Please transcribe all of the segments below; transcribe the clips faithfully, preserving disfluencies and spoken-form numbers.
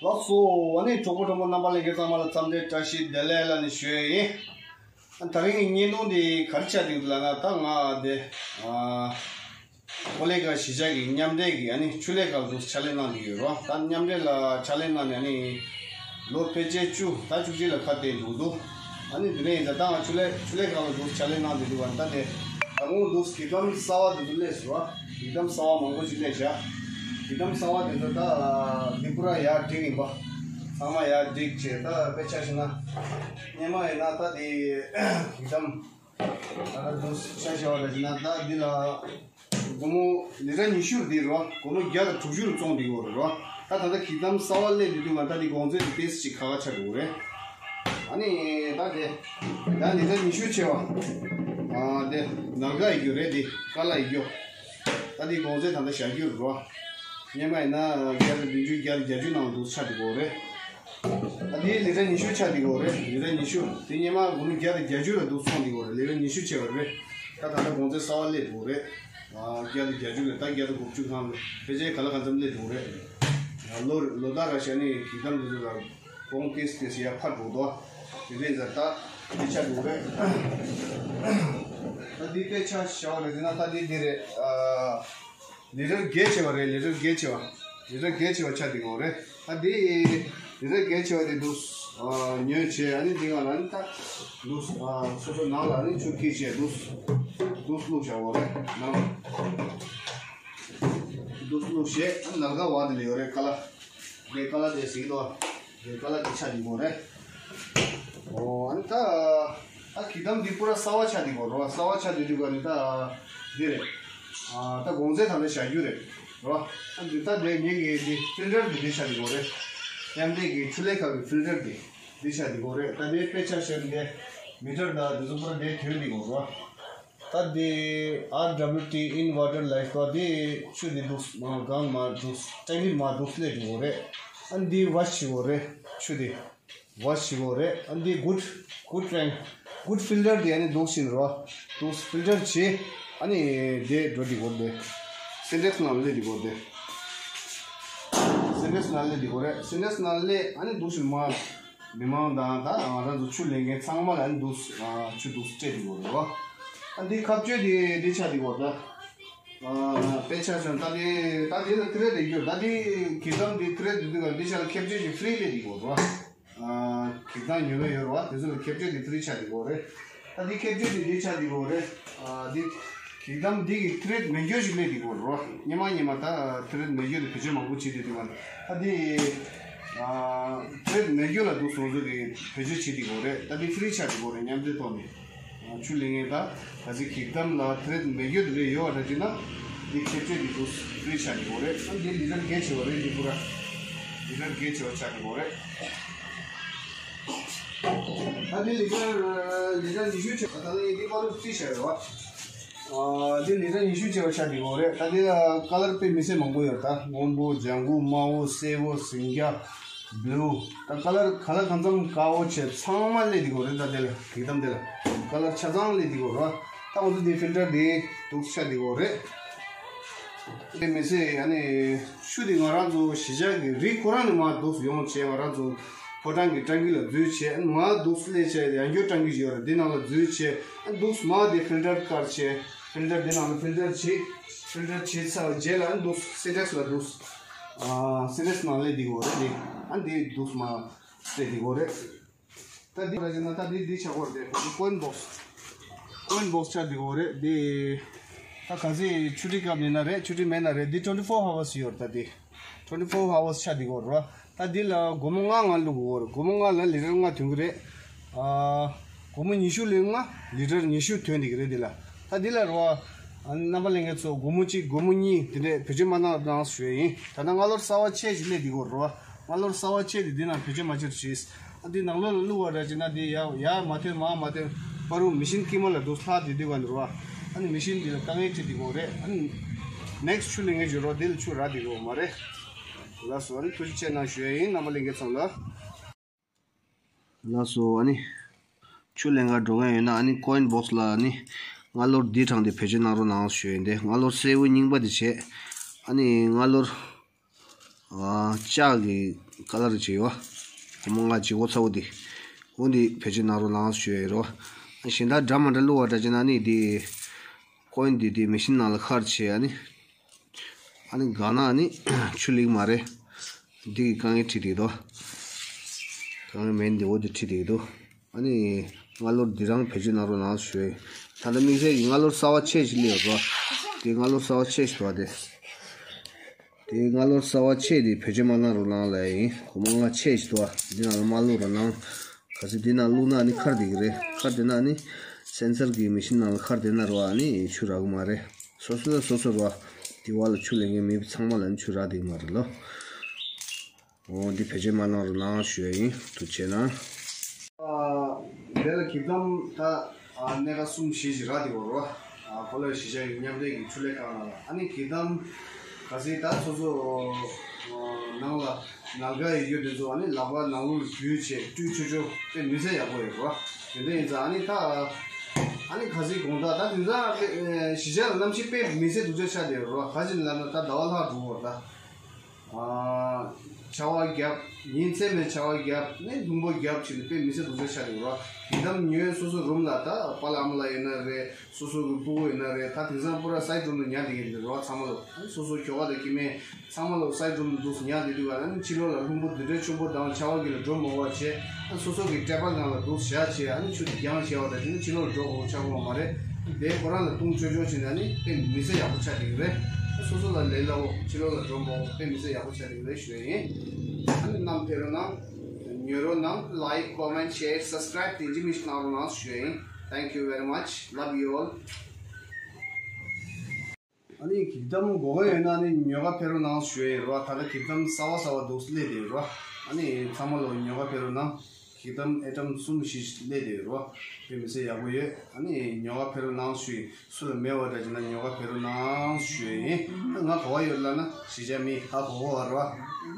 ལགས་སོ། ཨ་ནི་གྲོགས་པོ་གྲོགས་མོ་རྣམ་པ་ལྷན་རྒྱས་ཚང་མ་ལ་འཚམས་འདྲི་བཀྲ་ཤིས་བདེ་ལེགས་ལབ་ནས་ཞུ་ཡས་ཡིན། ཨ་ད་རིང་གི་བརྙན་ཐུང་འདི་ག་རེ་ཆགས་འདུག་ལབ་ན། ད་ང་དེ་ཨ་ཀོ་ལི་གྷལ་གཞིས་ཆགས་ཀྱི་མཉམ་འབྲེལ་གྱི་ཨ་ནི་ཆུ་ལྷས་ཁ་ལ་འདུག་ཕྱག་ལས་གནང་བསྡད་ཡོད་རེད་བ། ད་མཉམ་འབྲེལ་ལ་ཕྱག་ལས་གནང་ནས་ཨ་ནི་ལོ་ཕལ་ཆེར་བཅུ་ད་བཅུ་གཅིག་ལ་ཁ་གཏད་འདུག་འདུག་ཨ་ནི་དེ་རིང་ད་ལྟ་ང་ཆུ་ལྷས་ཆུ་ལྷས་ཁ་ལ་འདུག་ཕྱག་ལས་གནང་བསྡད་འདུག་བ། ད་དེ་ད་དགོང་འདུག་གྱི་གཏམ་གསར་བ་དེ་ཚོ་སླེབས་སོང་བ། གྱི་གཏམ་གསར་བ་མང་པོ་ཞིག་སླེབས་བཞག་གྱི་གཏམ་གསར་བ་དེ་ཚོ་ད་འདི་པུ་ར་ཡར་བསྒྲིགས་ཡིན་པ། ཚང་མ་ཡར་བསྒྲིགས་བྱས། ད་དཔེ་ཆ་བཞག་ན་སྔོན་མ་ཡིན་ན་ད་དེ་གྱི་གཏམ་ད་ལྟ་འདུག་ཆ་བཞག་པ་ལ་བྱས་ན་ད་འདི་ལ་སྒོར་མོ་ལི་ཊར་ཉི་ཤུ་རེད་རོ། སྒོར་མོ་བརྒྱ་དང་དྲུག་ཅུ་རུ་བཙོང་བསྡད་ཡོད་རེད་རོ། ད་ད་ལྟ་གྱི་གཏམ་གསར་བ་སླེབས་བསྡད་དུས་ང་ད་འདི་གོང་ཚད་དེ་ཏོག་ཙམ་ཅིག་ཁག་ཁག་ཆགས་འགྲོ་གི་རེད། ཨ་ནི་ད་དེ་ད་ལི་ཊར་ཉི་ཤུ་བྱས་པ། ཨ་དེ་ནར་ག་ཡི་རྒྱུ་རེད། དེ་ཀ་ལ་ཡི་རྒྱུ། ད་འདི་གོང་ཚད་ད་ལྟ་བཞག་རྒྱུ་རེད་རོ། སྔོན་མ་ཡིན་ན་བརྒྱ་དང་བདུན་ཅུ་བརྒྱ་དང་བརྒྱད་ཅུ་ནང་འདུག་ཆགས་བསྡད་ཡོད་རེད། ད་དེ་ལི་ཊར་ཉི་ཤུ་ཆགས་བསྡད་ཡོད་རེད། ལི་ཊར་ཉི་ཤུ་དེ་སྔོན་མ་སྒོར་མོ་བརྒྱ་དང་བརྒྱད་ཅུ་ལ་འདུག་བཙོང་བསྡད་ཡོད་རེད། ལི་ཊར་ཉི་ཤུ་བྱས་པ་རེད། ད་ད་ལྟ་གོང་ཚད་གསར་བ་སླེབས་ཡོད་རེད། ཨ་བརྒྱ་དང་བརྒྱད་ཅུ་ལས་ད་བརྒྱ་དང་དགུ་བཅུ་ཐམ་ཕལ་ཆེར་ག་ལ་གང་འཚམ་སླེབས་འདུག་རེད། ལོ་ལོ་ཟླ་ར་ཤ་ནི་གྱི་གཏམ་འདི་ཚོ་ལ་གོང་ཏེས་ཏེས་ཡར་འཕར་འགྲོ་དོ། དེ་འདྲའི་ཟེར་ད་དེ་ཆགས་འདུག་རེད། ད་འདི་དཔེ་ཆ་བཞག་པ་རེད་ན་ད་འདི་འདི་རེད། ཨ་ལི་ཊར་བརྒྱད་བྱས་པ་རེད། ལི་ཊར་བརྒྱད་བྱས་པ། ལི་ཊར་བརྒྱད་བྱས་པ་ཆགས་འདུག་རེད། ད་འདི་ལི་ཊར་བརྒྱད་བྱས་པ་དེ་འདུག་ཨ་ཉོས་བྱས། ཨ་ནི་འདི་ང་ལ་ནི་ད་འདུག་ཨ་སོ་སོ་ནང་ལ་ནི་ཆུ་འཁྱེར་བྱས་འདུག་འདུག་བླུགས་བཞག་པ་རེད། ནང་འདུག་བླུགས་བྱས། ཨ་ནི་ནར་ག་བ་དེ་ལ་ཡོད་རེད། ཀ་ལ་དེ་ཀ་ལ་དེ་ཟིག་ལོ། དེ་ཀ་ལ་དེ་ཆགས་འདུག་རེད། ཨོ་ཨ་ནི་ད་ཨ་གྱི་གཏམ་འདི་པུ་ར་གསར་བ་ཆགས་འདུག་རོ། གསར་བ་ཆགས་འདུག་དུས་ག་ནི་ད་འདི་རེད། ཨ་ད་གོང་ཚད་ད་ལྟ་བཞག་རྒྱུ་རེད་རོ། ཨ་འདི་ད་དེ་ངེད་ཀྱི་འདི་ཕིལ་ཊར་འདི་འདི་ཆགས་འདུག་རེད། མཉམ་འབྲེལ་གྱི་ཆུ་ལྷས་ཁ་གི་ཕིལ་ཊར་འདི་འདི་ཆགས་འདུག་རེད། ད་དེ་དཔེ་ཆ་བཞག་ན་དེ་མི་ཊར་དང་འདི་ཚོ་པུ་ར་དེ་ཐོན་འདུག་རོ། ད་དེ་ཨར་ཌབ་ལུ་ཊི་ཨིན་ཝ་ཊར་ལའིཕ་ག་དེ་ཆུ་དེ་འདུག་མ་གང་མ་འདུག་ཊེང་གི་མ་འདུག་སླེབས་འདུག་རེད། ཨ་འདི་ཝ་ཤི་འོ་རེད། ཆུ་དེ་ཝ་ཤི་འོ་རེད། ཨ་འདི་གུཌ་གུཌ་ཊེང་གུཌ་ཕིལ་ཊར་དེ་ཨ་ནི་འདུག་ཤིན་རོ། འདུག་ཕིལ་ཊར་བྱེད། ཨ་ནི་དེ་འགྲོ་འདུག་རེད། སིན་ཊེག་སི་ནང་སླེབས་འདུག་རེད། སིན་ཊེག་སི་ནང་སླེབས་འདུག་རེད། སིན་ཊེག་སི་ནང་སླེབས། ཨ་ནི་འདུག་ཤིན་མ། མི་མང་དང་ད་ང་རང་ཚོ་ཆུ་ལེན་མཁན་ཚང་མ་ལ་ཨ་ནི་འདུག་ཨ་ཆུ་འདུག་སྤྲད་འདུག་རེད་བ། ཨ་འདི་ཁ་གཅོད་དེ་འདི་ཆགས་འདུག་རེད་ད། ཨ་དཔེ་ཆ་བཞག་ན་ད་འདི་ད་འདི་ལ་ཁེ་རེད་དེ་ཡོད། ད་འདི་གི་གཏམ་འདི་ཁེ་རེད་དེ་འདུག་ག་འདི་ཆ་ལ་ཁེ་གཅོད་ཀྱི་ཧྥི་རི་ལས་འདུག་རེད་བ། ཨ་གི་གཏམ་ཉོ་མཁན་ཡོད་རེད་བ། དེ་ཚོ་ལ་ཁེ་གཅོད་དེ་ཧྥི་རི་ཆགས་འདུག་རེད། ད་འདི་ཁེ་གཅོད་དེ་འདི་ཆགས་འདུག་རེད། ཨ་འདི་གི་གཏམ་འདི་གི་ཁེ་རེད་མེད་རྒྱུ་ཞིག་སླེབས་འདུག་རེད་བ། སྔོན་མ་སྔོན་མ་ད་ཁེ་རེད་མེད་རྒྱུ་དེ་བེད་སྤྱོད་མང་པོ་བྱེད་དེ་འདུག་ག་ད་འདི། ཨ་ཁེ་རེད་མེད་རྒྱུ་ལ་འདུག་སོང་ཚོད་ཀྱི་བེད་སྤྱོད་བྱེད་དེ་དགོས་རེད། ད་འདི་ཧྥི་རི་ཆགས་དེ་དགོས་རེད། མཉམ་འབྲེལ་ཐོག་ནས་ཆུ་ལེན་མཁན་ད་ག་ཚོད་གི་གཏམ་ལ་ཁེ་རེད་མེད་རྒྱུ་དེ་རེད་ཡོད་པ་འདྲ་བྱས་ན་འདི་ཁེ་གཅོད་དེ་འདུག་ཧྥི་རི་ཆགས་དེ་དགོས་རེད། ད་འདི་ལི་ཊར་བརྒྱད་བྱས་པ་རེད། འདི་པུ་ར་ལི་ཊར་བརྒྱད་བྱས་པ་ཆགས་དེ་དགོས་རེད། ད་འདི་ལི་ཊར་ལི་ཊར་ཉི་ཤུ་བྱས་པ་ད་ལྟ་ངས་འདི་པར་རུ་རྩིས་བྱས་རེད་བ། ཨ་འདི་ལི་ཊར་ཉི་ཤུ་བྱས་པ་ཆགས་འདུག་རེད། ད་འདི་ལ་ཀ་ལར་དཔེ་མི་སྲིད་མང་པོ་ཡོད། ད་སྔོན་པོ་ལྗང་གུ་དམར་པོ་སེར་པོ་སེང་སྐྱ་བླུ། ད་ཀ་ལར་ག་ལ་གང་འཚམ་དཀར་པོ་བྱས་ཚང་མ་སླེབས་འདུག་རེད། ད་འདི་ལ་གི་གཏམ་འདི་ལ་ཀ་ལར་ཆ་ཚང་སླེབས་འདུག་རེད། ད་ང་ཚོ་འདི་ཕིལ་ཊར་འདི་འདུག་ཆགས་འདུག་རེད། དེ་མི་ཚད་ཨ་ནི་ཆུ་དེ་ང་རང་ཚོ་གཞིས་ཆགས་ཀྱི་རི་ཁོ་རང་ནས་མར་འདུག་ཡོང་བྱས། ང་རང་ཚོ་ཕོ་བྲང་གི་ཊང་ཀི་ལ་འཛུལ་བྱས། མར་འདུག་སླེབས་བྱས་ཡང་སྐྱར་ཊང་ཀི་ཞིག་ཡོད་རེད། འདི་ནང་ལ་འཛུལ་བྱས་ཨ་འདུག་མར་དེ་ཕིལ་ཊར་བཀར་བྱས། ཕིལ་ཊར་འདི་ནང་ལ་ཕིལ་ཊར་བྱས། ཕིལ་ཊར་བྱས་ཚར་རྗེས་ལ་ཨ་འདུག་སིན་ཊེག་སི་ལ་འདུག་ཨ་སིན་ཊེག་སི་ནང་སླེབས་འདུག་རེད། དེ་ཨ་འདི་འདུག་མར་སླེབས་འདུག་རེད། ད་འདི་ར་ཅིག་ན་ད་འདི་འདི་ཆགས་ཀྱི་རེད། འདི་ཀོ་ཡིན་བོག་སི། ཀོ་ཡིན་བོག་སི་ཆགས་འདུག་རེད། འདི་ད་ག་ཚོད་ཆུ་ཊི་སྐབས་ཡིན་ན་རེད། ཆུ་ཊི་མེད་ན་རེད། འདི་ཊུ་ཝེན་ཊི་ཕོར་ཧ་ཝར་སི་ཡོད་རེད། ད་འདི་ཊུ་ཝེན་ཊི་ཕོར་ཧ་ཝར་སི་ཆགས་འདུག་རེད། ད་འདི་ལ་སྒོར་མོ་ལྔ་ལྔ་བླུགས་ཀྱི་ཡོད་རེད། སྒོར་མོ་ལྔ་ལ་ལི་ཊར་ལྔ་ཐོན་གྱི་རེད། ཨ་སྒོར་མོ་ཉི་ཤུ་བླུགས་ན་ལི་ཊར་ཉི་ཤུ་ཐོན་འདུག་རེད། འདི་ལ་ད་འདི་ལ་རེད་བ། རྣམ་པ་ལྷན་རྒྱས་ཚོ་སྒོར་མོ་གཅིག་སྒོར་མོ་གཉིས་དེ་འདྲས་བེད་སྤྱོད་མ་གནང་རོགས་གནང་ཞུ་ཡས་ཡིན། ད་ལྟ་སྔ་ལོར་གསར་བ་ཆེ་ཞིག་སླེབས་འདུག་རེད་བ། སྔ་ལོར་གསར་བ་ཆེ་དེ་འདི་ནང་བེད་སྤྱོད་མ་བྱེད་རོགས་ཞུས། ཨ་འདི་ནང་ལོགས་ལ་བླུགས་པ་འདྲ་བྱས་ན་འདི་ཡར་ཡར་མ་ཐོན་མར་མ་ཐོན། པ་རུ་མི་ཤིན་དཀྱིལ་མ་ལ་འདུག་ལྷག་བསྡད་དུས་ག་འདུག་ར། ཨ་ནི་མི་ཤིན་འདི་ལ་དཀའ་ངལ་འཕྲད་དེ་དགོས་རེད། ཨ་ནི་ནེག་སི་ཊི་ཆུ་ལེན་མཁན་ཞིག་རོགས་འདི་ལ་ཆུ་རག་བསྡད་དགོས་མ་རེད། ལགས་སོ། ཨ་ནི་ཐུགས་རྗེ་ཆེ་གནང་ཞུ་ཡས་ཡིན། རྣམ་པ་ལྷན་རྒྱས་ཚང་ལ། ལགས་སོ། ཨ་ནི་ཆུ་ལེན་ག་འགྲོ་མཁན་ཡོད་ན་ཨ་ནི་ཀོ་ཡིན་བོག་སི་ལ་ཨ་ནི་སྔ་ལོར་འདི་དྲངས་ཏེ་བེད་སྤྱོད་གནང་རོགས་གནང་ཞུ་ཡས་ཡིན། ཏེ་སྔ་ལོར་སེར་པོ་རྙིང་པ་འདི་བྱས། ཨ་ནི་སྔ་ལོར། ཨ་ལྕགས་ཀྱི་ག་ ཀ་ལར་བྱས་ཡོད། སྒོར་མོ་ལྔ་བྱས་འོ་ཚ་བོ་དེ། འོ་འདི་བེད་སྤྱོད་གནང་རོགས་གནང་ཞུ་ཡ་ཡོད་རོ། གཞན་དག་འདྲ་མ་འདྲ་བླུགས་པ་འདྲ་བྱས་ན་ནི་དེ། ཀོ་ཡིན་དེ་དེ་མེ་ཤིན་ནང་ལ་ཁར་བྱས་ཨ་ནི། ཨ་ནི་གང་ན་ཨ་ནི་ཆུ་ལེགས་མ་རེད། འདི་གི་དཀའ་ངལ་འཕྲད་དེ་འདུག་དཀའ་ངལ་མེད་འདི་འོ་དེ་འཕྲད་དེ་འདུག་ཨ་ནི་སྔ་ལོར་འདི་རང་བེད་སྤྱོད་གནང་རོགས་གནང་ཞུ་ཡ། ད་ལྟ་དམིགས་བསལ་གྱི་སྔ་ལོར་གསར་པ་ཆེ་ཞིག་སླེབས་ཡོད་རོ། དེ་སྔ་ལོར་གསར་པ་ཆེ་ཞིག་འདུག་ཨ་དེ། དེ་སྔ་ལོར་གསར་པ་ཆེ་དེ་བེད་སྤྱོད་མ་གནང་རོགས་གནང་ལབ་ཡིན། སྒོར་མོ་ལྔ་ཆེ་ཞིག་འདུག་ཨ། འདི་ནང་ལ་མ་བླུགས་རོགས་གནང་། གལ་སྲིད་འདི་ནང་བླུགས་ན་ནི་ཁར་བསྡད་ཀྱི་རེད། ཁར་བསྡད་ན་ནི་སེན་སར་གྱི་མེ་ཤིན་ནང་ལ་ཁར་བསྡད་ན་རོ་ཨ་ནི་ཆུ་རག་གི་མ་རེད། སོ་སོ་ལ་སོ་སོ་རོ། དེ་བ་ལ་ཆུ་ལེན་མཁན་མེད་པ་ཚང་མ་ལ་ནི་ཆུ་རག་བསྡད་ཀྱི་མ་རེད་ལོ། འོ་འདི་བེད་སྤྱོད་མ་གནང་རོགས་གནང་ཞུ་ཡ་ཡིན། ཐུགས་རྗེ་གནང་། ཨ། དེ་ལ་གི་དམ་ད་ཨ་གནས་ཀ་གསུམ་བཞི་ཞིག་རག་བསྡད་ཡོད་རོ། ཨ་ཁོ་ལ་གཞིས་ཆགས་ཀྱི་མཉམ་འབྲེལ་གྱི་ཆུ་ལས་ཁང་ནང་ལ་ཨ་ནི་གི་དམ་ག་ཚོད་ད་སོ་སོ་ཨ་ནང་ལ་ནམ་མཁའ་ཡི་རྒྱུ་དེ་ཚོ་ཨ་ནི་ལག་པ་ནང་ལོགས་ལ་འཇུས་བྱས་བཀྲུས་ཆོག་ཆོག་དཔེ་མི་ཚེ་ཡག་པོ་ཡོད་རོ། དེ་འདྲ་ཡིན་ཙང་ཨ་ནི་ད་ཨ་ནི་ག་ཚོད་དགོང་དག་ད་དེང་སང་གཞིས་ཆགས་ལ་གནམ་གཤིས་དཔེ་མི་ཚེ་སྡུག་ཅག་ཆགས་བསྡད་ཡོད་རོ། ག་ཅི་ལབ་ན་ད་ཟླ་བ་ལྷག་འགྲོ་བར་ད། ཨ། ཆར་པ་བརྒྱབ། ཉིན་མཚན་མེད་ཆར་པ་བརྒྱབ་ནས་རླུང་བུ་བརྒྱབ་བྱས་ནས་དཔེ་མི་ཚེ་སྡུག་ཅག་ཆགས་འདུག་ར། གི་དམ་ཉོས་སོ་སོ་རུམ་ལ་ད་པཱ་ལགས་ཨ་མ་ལགས་ཡིན་ན་རེད། སོ་སོ་གི་སྤུ་གུ་ཡིན་ན་རེད། ད་དེང་སང་པུ་ར་སའི་ཌི་རུམ་ལ་ཉལ་བསྡད་ཀྱི་འདུག་ར། ཚང་མ་ལོ་སོ་སོ་ཁྱོ་ག་དང་སྐྱེ་དམན་ཚང་མ་ལོ་སའི་ཌི་རུམ་ལ་འདུག་ཉལ་བསྡད་དུས་ག་ལ་ནི་ཕྱི་ལོགས་ལ་རླུང་བུ་འདི་འདྲའི་ཆེན་པོ་དང་ཆར་པ་གི་ལ་འགྲོ་མ་དགོས་པ་བྱས། ཨ་སོ་སོ་གི་ཊེ་བལ་ནང་ལ་འདུག་བཞག་བྱས་ཨ་ནི་ཆུ་དེ་རྒྱང་བཞག་པ་དང་དེ་ནི་ཕྱི་ལོགས་ལ་འགྲོ་དགོས་ཆགས་དགོས་མ་རེད། དེ་ཁོ་རང་ལ་བཏུང་ཆོག་ཆོག་བྱས་ནས་ནི་དཔེ་མི་ཚེ་ཡག་པོ་ཆགས་ཀྱི་རེད། སོ་སོ་ལ་ལས་སླ་བོ་ཕྱི་ལོགས་ལ་འགྲོ་མ་དགོས་དཔེ་མི་ཚེ་ཡག་པོ་ཆགས་ཀྱི་རེད་ཞུ་ཡ་ཡིན། ཨ་ནི་རྣམ་ཕེབས་རོགས་གནང་། ཉོ་རོགས་གནང་། ལའིཀ་ཀོ་མེན་ཤེར་སབ་སི་ཀ་རའིབ་དེ་འཇི་མི་ཞིག་གནང་རོགས་གནང་ཞུ་ཡ་ཡིན། Thank you very much. Love you all. ཨ་ནི་གི་དམ་དགོས་མཁོ་ཡོད་ན་ནི་ཉོ་ག་ཕེབས་རོགས་གནང་ཞུ་ཡ་ཡིན་རོ། ད་ལྟ་གི་དམ་གསར་བ་གསར་བ་འདུག་སླེབས་ཡོད་རོ། ཨ་ནི་ཚང་མ་ལོ་ཉོ་ག་ཕེབས་རོགས་གནང་། གི་དམ་ཨེ་ཊམ་གསུམ་བཞི་སླེབས་ཡོད་རོ། དཔེ་མི་ཚེ་ཡག་པོ་ཡོད། ཨ་ནི་ཉོ་ག་ཕེབས་རོགས་གནང་ཞུ་ཡིན། སུ་ལ་མེད་པ་འདྲ་བྱས་ན་ཉོ་ག་ཕེབས་རོགས་གནང་ཞུ་ཡ་ཡིན། ང་གོ་བ་ཡོད་ལབ་ན་གཞིས་ཆགས་མི་ཧ་གོ་གོ་བ་རོ།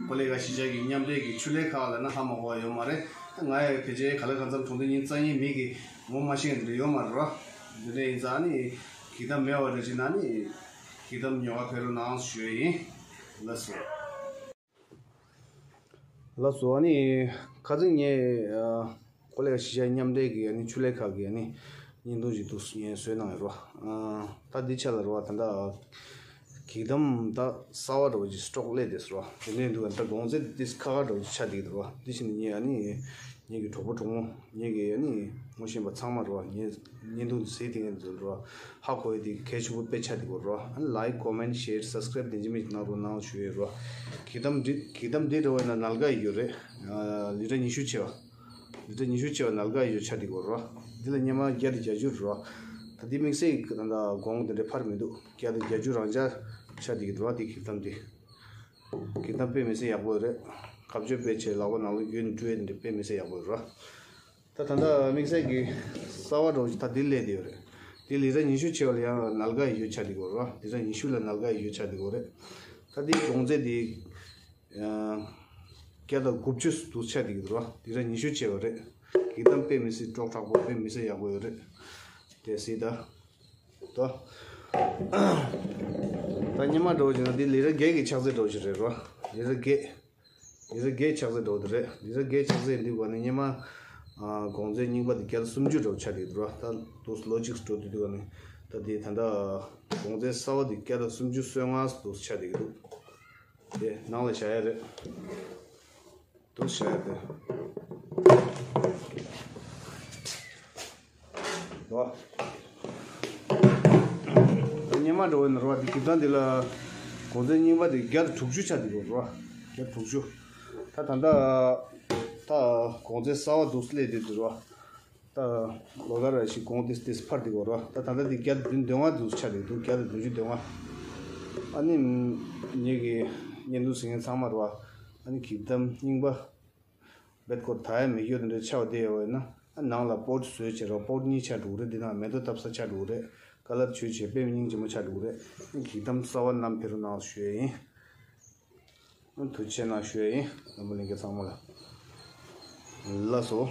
ཀོ་ལེ་ག་གཞིས་ཆགས་ཀྱི་མཉམ་འབྲེལ་གྱི་ཆུ་ལས་ཁག་ལབ་ན་ཧ་མ་གོ་བ་ཡོད་མ་རེད། ང་ཡང་ཕལ་ཆེར་ག་ལེ་གང་འཚམ་གྲོང་སྡེ་གཉིས་རྩ་གཉིས་མི་གི་ངོ་མ་ཤེས་འདི་འདྲ་ཡོད་མ་རེད་རོ། འདི་འདྲ་ཡིན་ཙང་ནི་གི་དམ་མེད་པ་འདྲ་བྱས་ན་ནི་གི་དམ་ཉོ་ག་ཕེབས་རོགས་གནང་ཞུ་ཡ་ཡིན། ལགས་སོ། ལགས་སོ། ཨ་ནི་ཁ་སང་ངས་ཨ་ཀོ་ལེ་གཞིས་ཆགས་མཉམ་འབྲེལ་གྱི་ཨ་ནི་ཆུ་ལས་ཁག་གི་ཨ་ནི་བརྙན་ཐུང་ཞིག་འདུག་ངས་བཟོས་གནང་ཡོད་རོ། ཨ་ད་འདི་ཆ་ལ་རོ་ད་ལྟ་གི་དམ་ད་གསར་བ་འདྲ་བོ་ཅིག་སི་ཊོག་སླེབས་བསྡད་སོ་རོ། དེ་ནས་འདུག་ད་གོང་ཚད་འདི་ཁ་ཁ་འདྲ་བོ་ཅིག་ཆགས་བསྡད་ཀྱི་འདུག་རོ། འདི་བཞིན་ངས་ཨ་ནི་ངེད་ཀྱི་གྲོགས་པོ་གྲོགས་མོ་ངེད་ཀྱི་ཨ་ནི་ངོ་ཤེས་པ་ཚང་མ་རོ། ངས་བརྙན་ཐུང་འདི་གཟིགས་བསྡད་མཁན་ཚོ་རོ། ཧ་གོ་ཡ་དེ་གལ་ཆེན་པོ་དཔེ་ཆགས་བསྡད་ཀྱི་ཡོད་རོ། ཨ་ནི་ལའིཀ་ཀོ་མེན་ཤེར་སབ་སི་ཀ་རའིབ་དེ་འཇི་མི་ཞིག་གནང་རོགས་གནང་ཞུ་ཡ་ཡོད་རོ། གི་དམ་འདི་གི་དམ་འདི་འདྲ་བོ་ཡིན་ན་ནལ་ག་ཡི་ཡོད་རེད། ཨ་ལི་ཊར་ཉི་ཤུ་ཆེ་བ། ལི་ཊར་ཉི་ཤུ་ཆེ་བ་ནལ་ག་ཡི་ཡོད་ཆགས་བསྡད་ཀྱི་ཡོད་རོ། འདི་ལ་སྔོན་མ་བརྒྱ་དང་བརྒྱད་ཅུ་རོ། ད་འདི་དམིགས་བསལ་གྱི་ད་ལྟ་གོང་དེ་འདྲ་འཕར་མི་འདུག་བརྒྱ་དང་བརྒྱད་ཅུ་རང་འཇགས་ཆགས་བསྡད་ཀྱི་འདུག་རོ། འདི་གི་དམ་འདི། གི་དམ་དཔེ་མི་སྲིད་ཡག་པོ་རེད། ཁ་གཅོད་དཔེ་བྱས་ལག་པ་ནང་ལོགས་བརྒྱུད་ནས་བཀྲུས་ཡས་འདི་དཔེ་མི་སྲིད་ཡག་པོ་རེད་རོ། ད་ད་ལྟ་དམིགས་བསལ་གྱི་གསར་བ་འདྲ་བོ་ཞིག་ད་འདི་སླེབས་བསྡད་ཡོད་རེད། འདི་ལི་ཊར་ཉི་ཤུ་ཆེ་བ་ལ་ཡང་ནལ་ག་ཡི་ཡོད་ཆགས་བསྡད་ཀྱི་ཡོད་རེད་བ། ལི་ཊར་ཉི་ཤུ་ལ་ནལ་ག་ཡི་ཡོད་ཆགས་བསྡད་ཀྱི་ཡོད་རེད། ད་འདི་གོང་ཚད་འདི་ཨ་བརྒྱ་དང་དགུ་བཅུ་འདུག་ཆགས་བསྡད་ཀྱི་འདུག་རོ། ལི་ཊར་ཉི་ཤུ་ཆེ་བ་རེད། གི་དམ་དཔེ་མི་སྲིད་ཀྲོག་ཀྲོག་པོ་དཔེ་མི་སྲིད་ཡག་པོ་ཡོད་རེད། དེ་སྲིད་ད། ད། ད་སྔོན་མ་འདྲ་བོ་བྱས་ན་འདི་ལི་ཊར་བརྒྱད་ཀྱི་ཆགས་ཚད་འདྲ་བོ་ཞིག་རེད་རོ། ལི་ཊར་བརྒྱད། ལི་ཊར་བརྒྱད་ཆགས་ཚད་འདྲ་བོ་དེ་རེད། ལི་ཊར་བརྒྱད་ཆགས་ཚད་འདི་གོ་ནས་སྔོན་མ། ཨ་གོང་ཚད་རྙིང་པ་དེ་བརྒྱ་དང་སུམ་ཅུ་འདྲ་བོ་ཆགས་བསྡད་འདུག་རོ། ད་དུས་ལོ་གཅིག་འགྲོ་དུས་འདུག་ག་ནས་ད་དེ་ད་ལྟ་གོང་ཚད་གསར་བ་དེ་བརྒྱ་དང་སུམ་ཅུ་སོ་ལྔ་འདུག་ཆགས་བསྡད་ཀྱི་འདུག་དེ་ནང་ལ་བཞག་ཡ་རེད། འདུག་བཞག་ཡ་རེད། ལོ། སྔོན་མ་འདྲ་བོ་ཡིན་ན་རོ། འདི་གི་དམ་འདི་ལ་གོང་ཚད་རྙིང་པ་དེ་བརྒྱ་དང་དྲུག་ཅུ་ཆགས་བསྡད་ཀྱི་རོ། བརྒྱ་དང་དྲུག་ཅུ། ད་ད་ལྟ་ད་གོང་ཚད་གསར་བ་འདུག་སླེབས་བསྡད་འདུག་རོ། ད་ལོ་ལྟར་ར་ཞིག་གོང་ཏིས་ཏིས་འཕར་བསྡད་ཀྱི་ཡོད་རེད་བ། ད་ད་ལྟ་འདི་བརྒྱ་དང་བདུན་ཅུ་དོན་ལྔ་འདུག་ཆགས་བསྡད་འདུག་བརྒྱ་དང་བདུན་ཅུ་དོན་ལྔ། ཨ་ནི་ངེད་ཀྱི་བརྙན་ཐུང་གཟིགས་མཁན་ཚང་མ་རེད་བ། ཨ་ནི་གི་དམ་རྙིང་པ་རྦད་ཁོ་ད་ཡ་མེད་རྒྱུ་དེ་འདྲ་ཆགས་བསྡད་ཡོད་པ་ཡིན་ན། ཨ་ནང་ལ་པོཊ་བཟོས་བྱས་རོགས། པོཊ་གཉིས་ཆགས་འགྲོ་གི་རེད། འདི་ནང་མེ་ཏོག་བཏབ་ས་ཆགས་འགྲོ་གི་རེད། ཀ་ལར་བྱུགས་བྱས་དཔེ་སྙིང་རྗེ་མོ་ཆགས་འགྲོ་གི་རེད། ཨ་ནི་གི་དམ་གསར་བ་བསྣམས་ཕེབས་རོགས་གནང་ཞུ་ཡས་ཡིན། ཐུགས་རྗེ་གནང་ཞུ་ཡས་ཡིན། འཛམ་བུ་གླིང་གི་ཚང་མ་ལ། ལགས་སོ།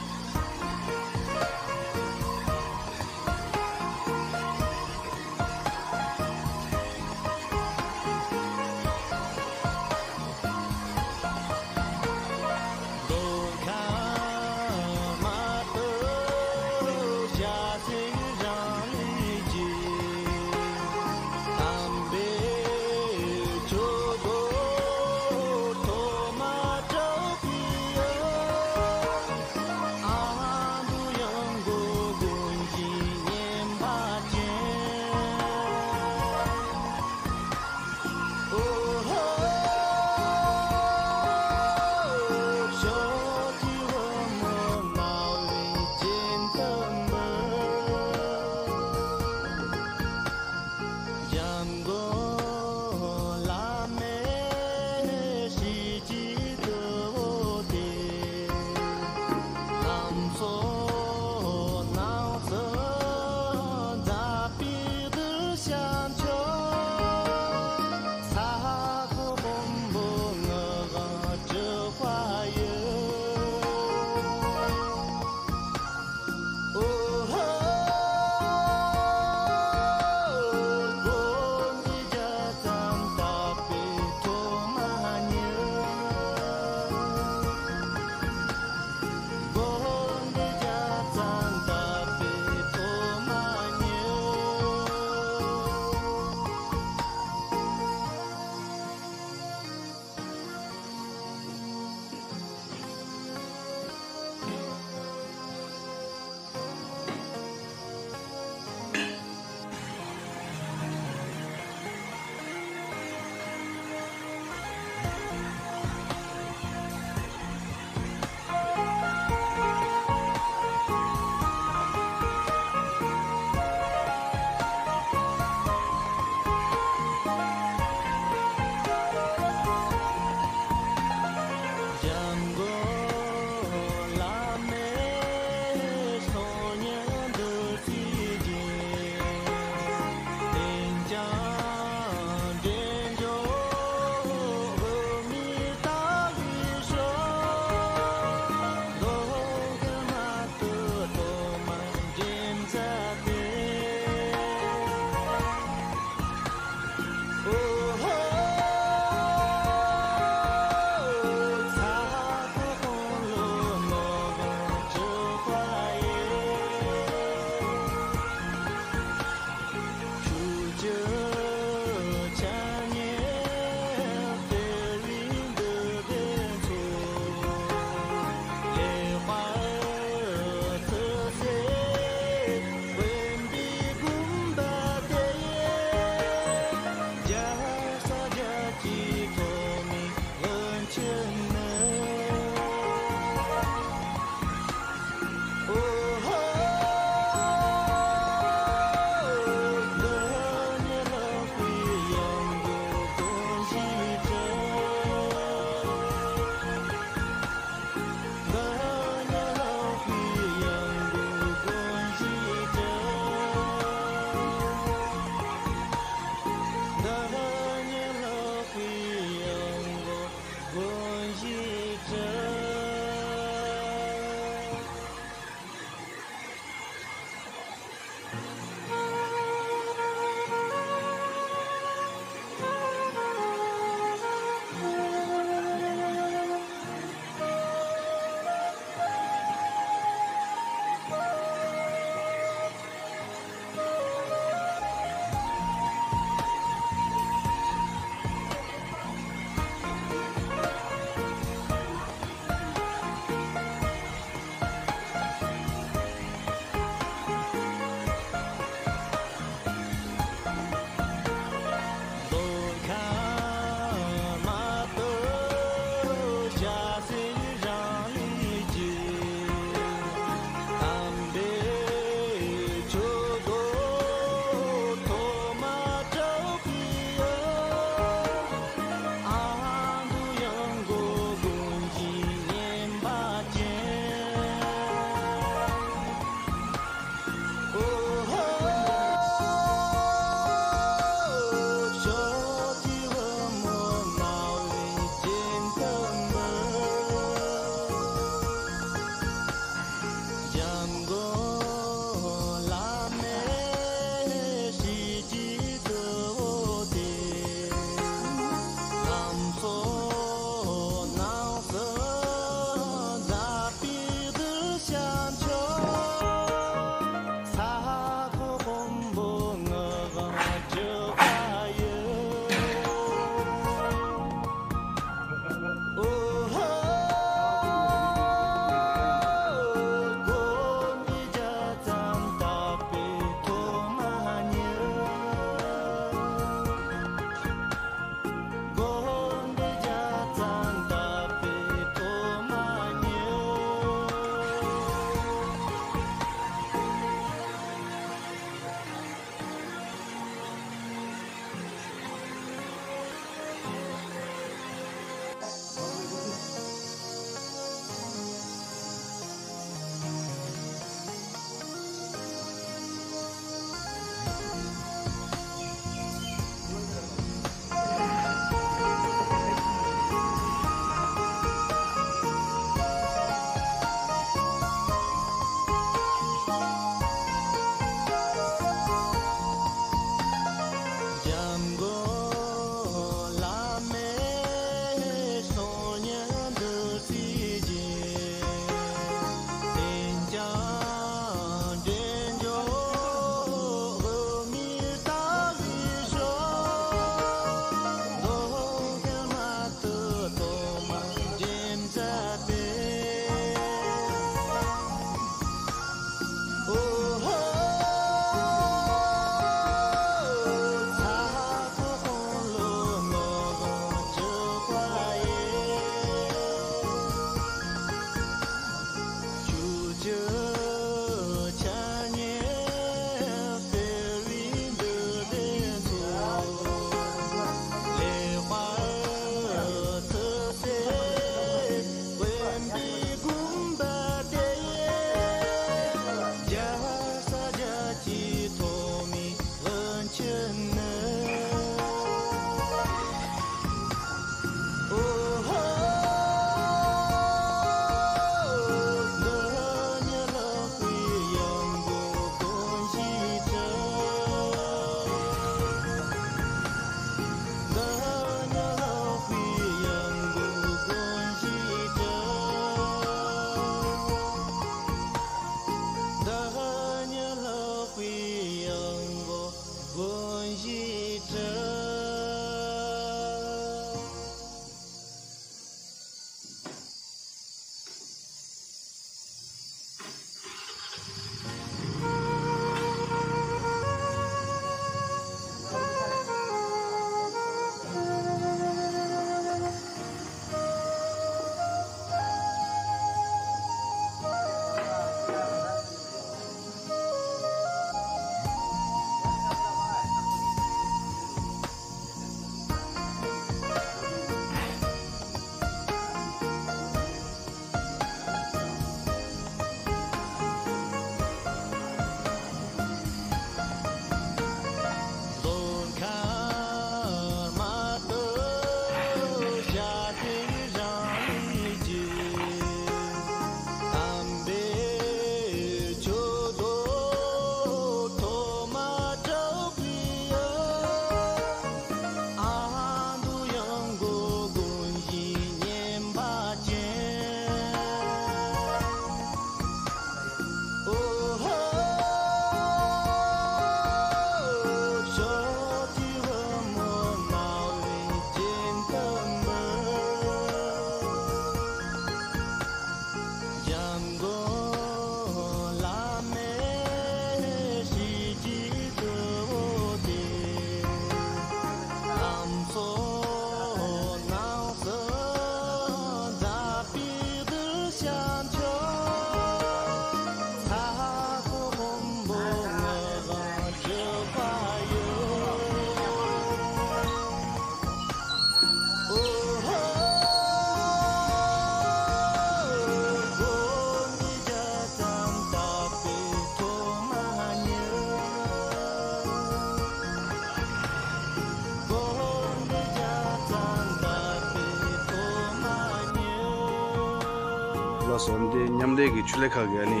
སོ་འདི་མཉམ་འབྲེལ་གྱི་ཆུ་ལྷད་ཁང་གི་ཨ་ནི་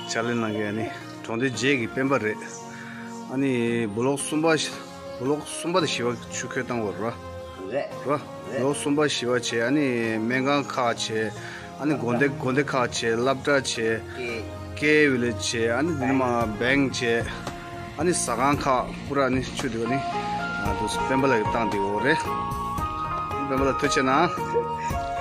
ཕྱག་ལས་གནང་མཁན་ཨ་ནི་གྲོང་སྡེ་བརྒྱད་ཀྱི་སྤེན་པ་རེད། ཨ་ནི་སྦོ་ལོག་གསུམ་པ་སྦོ་ལོག་གསུམ་པ་དེ་བཞི་པ་ཆུ་ཁོལ་བཏང་བ་རེད། རེད། རེད། རེད། སྦོ་ལོག་གསུམ་པ་བཞི་པ་བྱས། ཨ་ནི་སྨན་ཁང་ཁག་བྱས། ཨ་ནི་དགོན་སྡེ་དགོན་སྡེ་ཁག་བྱས། སློབ་གྲྭ་བྱས། ཀེ་ཀེ་ཝི་ལེཇ་བྱས། ཨ་ནི་འདི་ནས་མར་བེང་བྱས། ཨ་ནི་ཟ་ཁང་ཁག་པུ་ར་ཨ་ནི་ཆུ་དེ་ཨ་ནི་ང་ཚོ་སྤེན་པ་ལགས་ཀྱིས་བཏང་བསྡད་ཡོད་རེད། སྤེན་པ་ལགས་ཐུགས་རྗེ་གནང་།